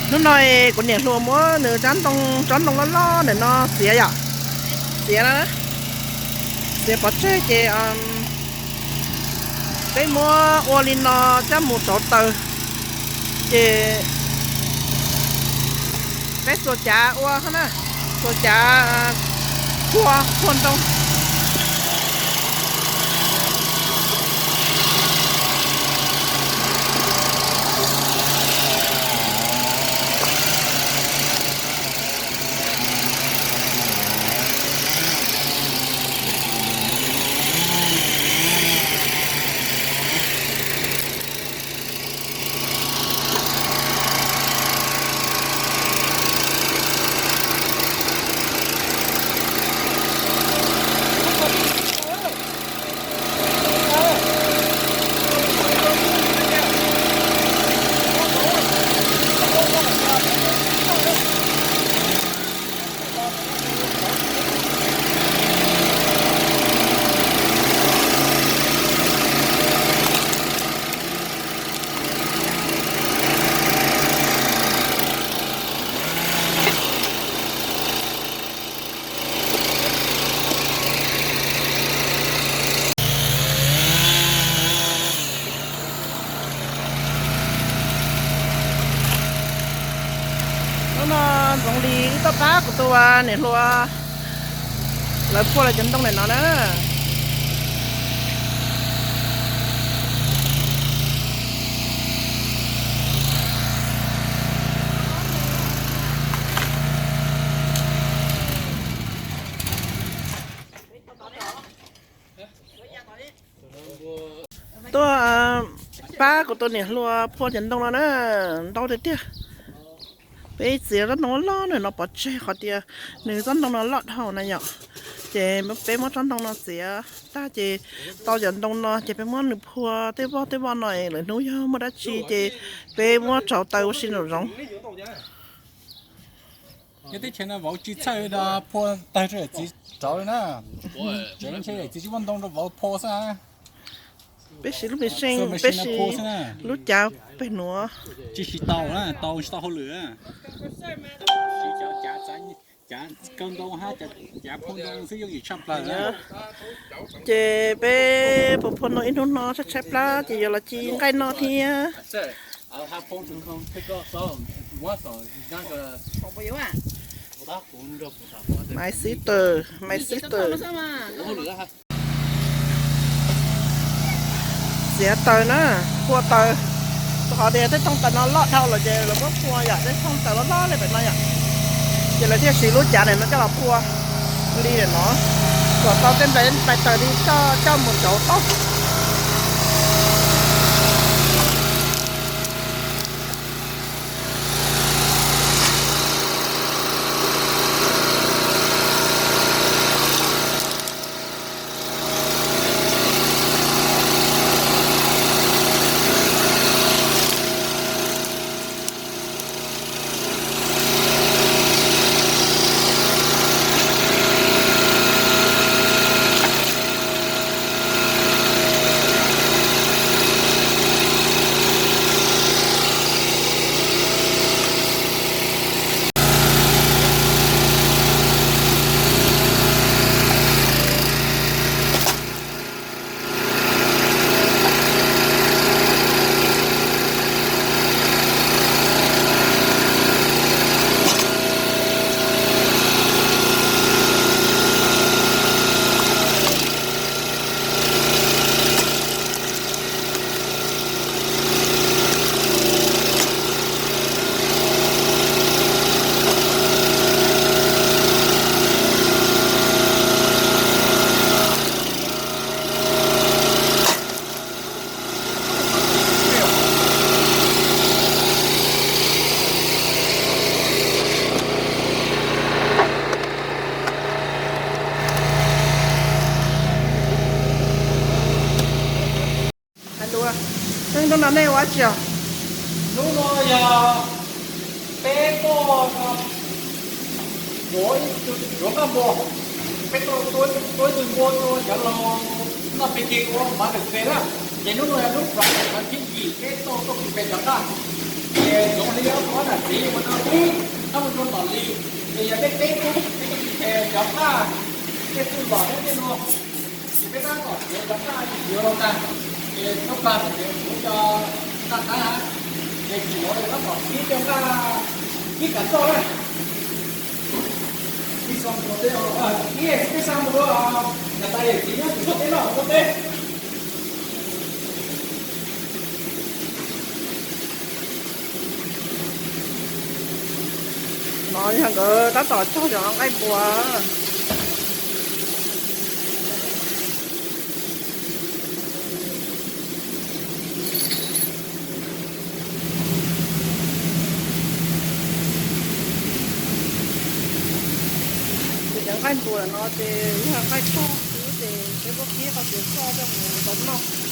Hnub no kuv niam hluas muab nws tsob ntoo, tsob ntoo loj loj ntawm no txiav yom, txiav na, txiav pov tseg ces peb muab ua li no coj mus rauv taws, ces peb xuas cav ua na, xuas cav phua, phua ntoo. Hnub no Ntxoov Lis wb tuaj pab kuv tus niam hluas lawv phua lawv cov ntoo ntawm no na. Tuaj pab kuv tus niam hluas phua cov ntoo no na, ntau tiag tiag. Peb txiav tsob ntoo loj loj ntawm no pov tseg qhov tias nws tsob ntoo no loj dhau na yom. Ces peb muab tsob ntoo no txiav tag ces tau cov ntoo no ces peb muab nws phua tej voj tej voj no es lwm hnub yog muaj dab tsi ces peb muab rauv taws ua si nraum zoov. Nyob teb chaws no vauv tsis txhawj phua tawg rau yawm txiv rauv li na. Tseem ntshe yawm txiv tsis muaj ntoo rau vauv phua xwb. Peb siv lub machine, peb siv lub cav pem nuav. Tsis siv tau na, tau tsis tau hauj lwm. Siv cov cav, cav kaw ntoo hab cav phua ntoo xwb yooj yim tshaj plaws. Ces peb puas phua ntoo ib hnub no tshaib tshaib plab ces yuav los ci nqaij noj thiab. Maiv xwb tawm, maiv xwb tawm. Txiav taws na, phua taws. Rau qhov tias tej thooj taws no loj dhau lawm ces lawv muab phua yom, tej thooj taws loj loj li pem no yom. Ces lawv thiaj siv lub cav ntawm no coj los phua li ntawm no, kom tau tej nplais nplais taws li coj mus rauv taub. Hnub no nej ua dab tsi os? Hnub no yog peb tuaj yuav nqaj npua, peb tuaj tua ib tug npua rau cov laus noj pem ke ua mav lwm pes na. Ces hnub no yog hnub Friday thib yim peb tuaj tuaj pem cov nqaj. Ces Ntxoov Lis Ob tug nam txiv mus rau teb, ob mus rau tom li, ces yog tej teb kub, peb cov qaj, tej txuj lom thiab tej no, ces peb tab tom txiav cov qaj yuav los tag, ces tub plag ces kuv cov qaj qab, ces tsis yuav tab tom kib cov qaj, kib kav txoj na. Ib xyoo mus rau teb, ib xyoo mus rau, niam tais yawm txiv nyob tsis txog teb no ua teb. No yog nkawd tab tom cog cov nqaij npua. Ces cov nqaij npua no ces yog nqaij tag xwb ces peb muab kib qhov tsev txoj coj mus tau noj.